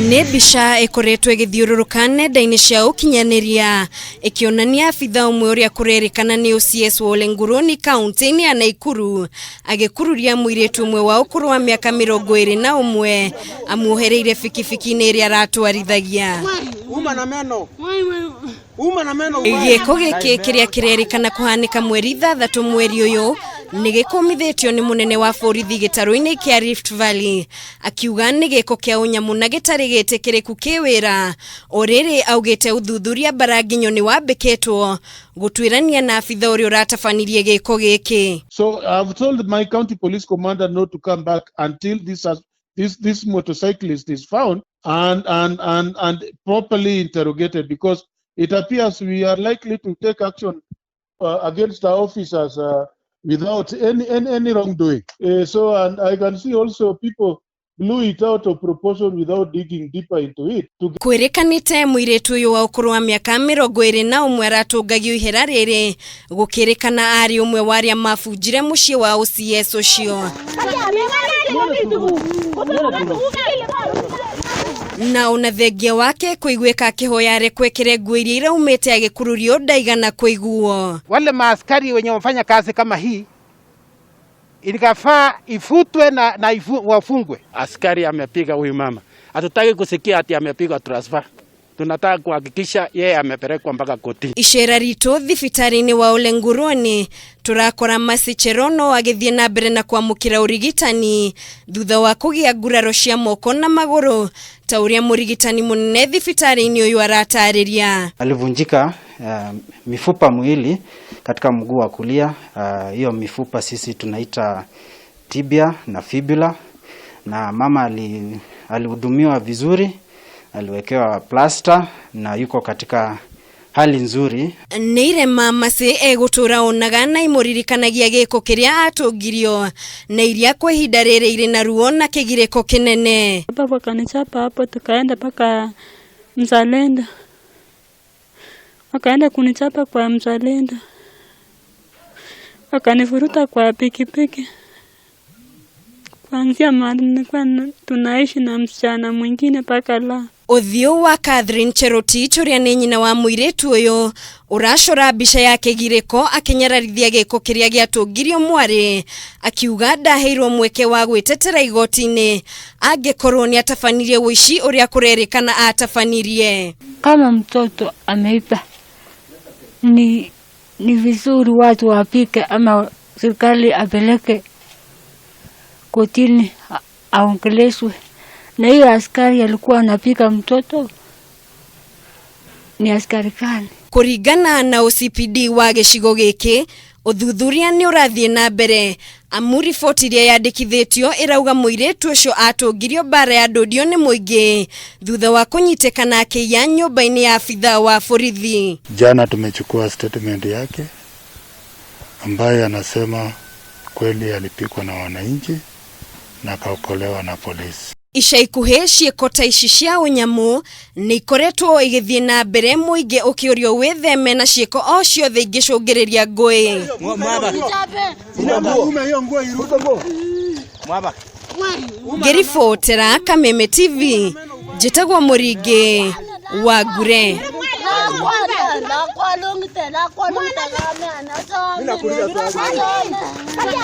Nĩ mbica ĩkoretwo ĩgĩthiũrũrũka nenda-inĩ cia ũkinyanĩria ĩkĩonania abitha ũmwe ũrĩa kũrerĩkana nĩ OCS wa Olenguruni kaunti-inĩ ya Naikuru agĩkururia mũirĩtu ũmwe wa ũkũrũ wa mĩaka 21 amuohereire bikibiki-inĩ ĩrĩa aratwarithagia. Uma na meno. Uma na meno. Gĩko gĩkĩ kĩrĩa kĩrerĩkana kũhanĩka mweri 6 mweri ũyũ nĩ gĩkũmithĩtio nĩ mũnene wa borithi gĩtarũ-inĩ kĩa Rift Valley akiuga nĩ gĩko kĩa ũnyamũ na gĩtarĩ gĩtĩkĩrĩku kĩwĩra. O rĩrĩ augĩte ũthuthuria mbaranginyo nĩ wambĩkĩtwo gũtuĩrania na abitha ũrĩa ũratabanirie gĩko gĩkĩ. So I've told my county police commander not to come back until this motorcyclist is found and properly interrogated, because it appears we are likely to take action against our officers without any wrongdoing. And I can see also people blew it out of proportion without digging deeper into it. To Kwĩrĩkanĩte mũirĩtu ũyũ wa ũkũrũ wa mĩaka 21 aratũngagio ihera rĩrĩ gũkĩrĩkana arĩ ũmwe wa arĩa mabunjire mũciĩ wa OCS ũcio. Na ona thengia wake kũiguĩka akĩhoya arekwo ekĩre nguo iria iraumĩte agĩkururio ndaigana kũiguo. Wale maaskari wenye wafanya kazi kama hii ilikafaa ifutwe na wafungwe. Askari amepiga huyu mama. Hatutaki kusikia ati amepigwa transfer. Tunataka kuhakikisha yeye amepelekwa mpaka kotini. Icera ritũ thibitarĩ-inĩ wa Olenguruni turakora Mercy Cherono agĩthiĩ na mbere na kwamũkĩra ũrigitani thutha wa kũgĩa nguraro cia moko na magũrũ ta ũrĩa mũrigitani mũnene thibitarĩ-inĩ ũyũ aratarĩria. Alivunjika mifupa mwili katika mguu wa kulia. Hiyo mifupa sisi tunaita tibia na fibula, na mama alihudumiwa vizuri, aliwekewa plaster na yuko katika hali nzuri. Nĩ irema Mercy egũtũra onaga na imũririkanagia gĩko kĩrĩa atũngirio na iria kwa ihinda rĩrĩ irĩ na ruo na kĩgirĩko kĩnene. Baba akanichapa hapo, tukaenda mpaka Mzalendo, wakaenda kunichapa kwa Mzalendo, wakanivuruta kwa pikipiki. Kuanzia mahali nilikuwa tunaishi na msichana mwingine mpaka la. Ũthiũ wa Catherine Cherotich ũrĩa nĩ nyina wa mũirĩtu ũyũ ũracora mbica ya kĩgirĩko akĩnyararithia gĩko kĩrĩa gĩatũngirio mwarĩ akiuga ndaheirwo mweke wa gwĩtetera igoti-inĩ angĩkorwo nĩ atabanirie ũici ũrĩa kũrerĩkana atabanirie. Kama mtoto ameiba ni vizuri watu wapike ama serikali apeleke kotini aongeleshwe. Na hiyo askari alikuwa anapika mtoto ni askari gani? Kũringana na OCPD wa gĩcigo gĩkĩ ũthuthuria nĩ ũrathiĩ na mbere amu riboti iria yandĩkithĩtio ĩrauga mũirĩtu ũcio atũngirio mbara ya ndũndio nĩ mũingĩ thutha wa kũnyitĩkana akĩiya nyũmba-inĩ ya abitha wa borithi. Jana tumechukua statement yake ambayo anasema kweli alipikwa na wananchi na akaokolewa na polisi. Ica ikuhĩ ciĩko ta ici cia ũnyamũ nĩ ikoretwo igĩthiĩ na mbere mũingĩ ũkĩũrio wĩtheme na ciĩko o ciothe ingĩcũngĩrĩria ngũĩ. Ngĩribotera Kameme TV, njĩtagwo Mũringĩ wa Ngure.